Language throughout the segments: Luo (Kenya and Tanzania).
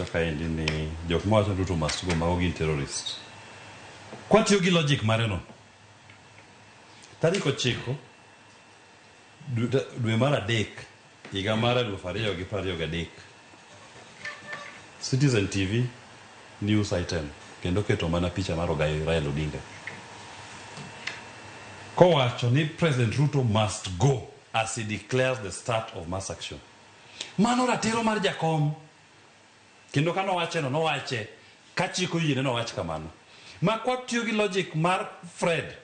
Kaendi ni jok mawacho ni Ruto must go mago gin terrorist. Kwatiyo gi logic mare no, tarik 9 dwe mar 3 higa mar 2023, Citizen TV news item kendo keto mana picha mar Ogai Raila Odinga kowacho ni President Ruto must go as he declares the start of mass action. Mano ratiro mar jakom. Kendo ka nowache no, nowache ka chik oyiene nowach kamano. Ma kwatiyo gi logic mar Fred,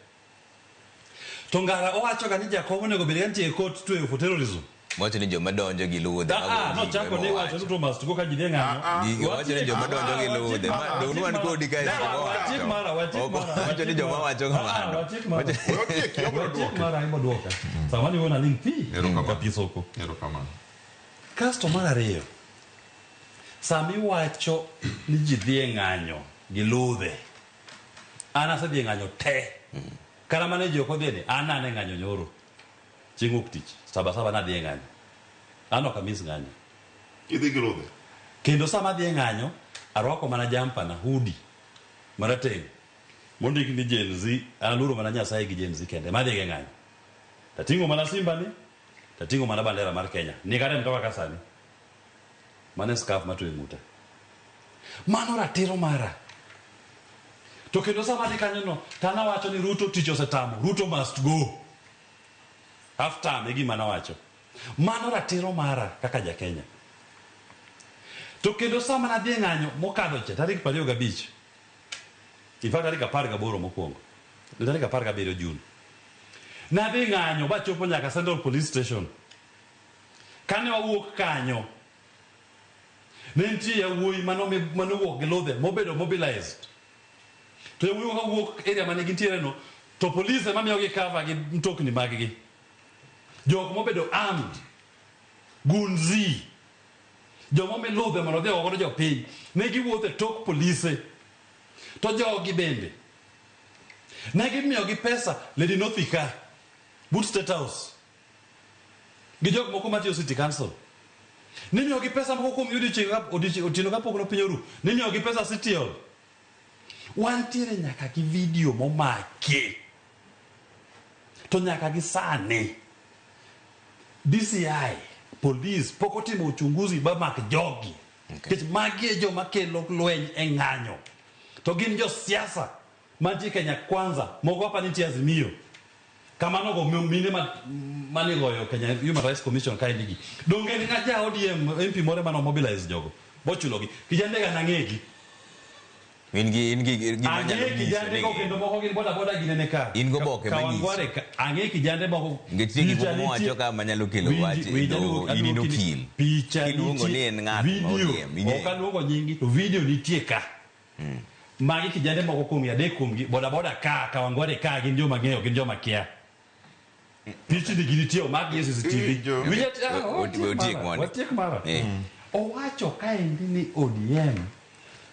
to ngara owacho ga ni jakom onego bed ka nitie e court tweyo for terrorism. Wacho ni joma donjo gi ludhe. Ah, ah, nochako ni wacho Ruto must go ka ji dhi ng'anyo. Gigi wacho ni joma donjo gi ludhe. Dong' wan kodi kae seche mowacho. Wachik mara, wachik Ok mara. owacho ni joma wacho kamano. Wachik mara. Otieki, obiro Wachik duoke. mara ema duoka. Sama ni wuon aling' thi. Erokamano. Ka pi soko. Erokamano. Kasto mar ariyo, sama iwacho ni ji dhi e ng'anyo gi ludhe, an asedhi e ng'anyo te. Kata mana ji ok odhi ni, an an e ng'anyo nyoro. Chieng' wuok tich, saba saba nadhi e ng'anyo. An ok amis ng'anyo. Idhi gi ludhe. Kendo sama adhi e ng'anyo, arwako mana jampa na, hoodie, marateng', mondik ni Gen Z, an aluoro mana Nyasaye gi Gen Z kende, ema adhigo e ng'anyo. Tating'o mana simba ni, tating'o mana bandera mar Kenya. Ni kata e mtoka ka sani. Mano e scarf matwe ng'uta. Mano ratiro mara. To kendo sama adhi kanyo no, to an awacho ni Ruto tich osetamo. Ruto must go. Half term e gima nawacho. Mano ratiro mara kaka ja Kenya. To kendo sama nadhi e ng'anyo mokadho cha, tarik 25, in fact tarik 18 mokwongo, tarik 17 June, nadhi ng'anyo bachopo nyaka Central Police Station. Kane wawuok kanyo, ne nitie yawuoyi manowuok gi ludhe mobedo mobilized. To yawuoyi ka wuok area mane gintiere no, to police ema miyogi cover gi mtokni maggi. Jok mobedo armed, gunzi, joma omi ludhe mondo odhi ogo godo jopiny, ne giwuotho e tok polise. To jogi bende, ne gimiyogi pesa Lady Northy ka, but State House, gi jok moko matiyo City Council. Nimiyogi pesa moko kuom odiochieng' otieno kapok no piny oru. Nimiyogi pesa City Hall. Wantiere nyaka gi video momaki. To nyaka gi sani, DCI, police pok otimo uchunguzi ba mak jogi. Nikech magi e joma kelo lweny e ng'anyo. To gin josiasa mantie Kenya Kwanza, moko apa nitie Azimio. Kamano go mine mane goyo Kenya Human Rights Commission kaendi gi. Donge en ng'a ja ODM MP moro mane mobilize jogo. Bochulogi. Kijande ga nang'egi. In gi in gi gima nyalo Ang'e nyiso kijande ni go kendo moko gin boda boda ginene ka. In goboke manyiso. Kawangware ka. Ang'e kijande moko. Nikech nitie gik Picha moko mowacho nitie- ka manyalo kelo Winji- wach e winji, doho, in in aduoki ni- okil. Picha Kiluongo nitie- ni en ng'at ma video, ODM, ing'eyo. Ok aluongo nyingi to video nitie ka. Magi kijande moko kuomgi adek kuomgi boda boda ka Kawangware ka gin joma ng'eyo gin joma kia. Pichni gi nitie omak gi e CCTV. Ijo. Winji ati- ah, We- watiek otiek mara, mondi. watiek mara. Eh. Owacho kaendi ni ODM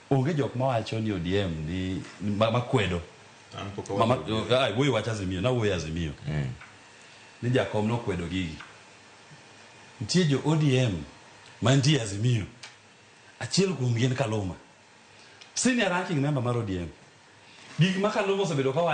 onge jok mawacho ni ODM ni makwedo. An pok Mama, awacho. ah, wuoyo wach Azimio, nawuoyo Azimio. Ni jakom nokwedo gigi. Nitie jo ODM mantie Azimio. Achiel kuomgi en Kaluma. Senior ranking member mar ODM. Gik ma Kaluma osebedo kawacho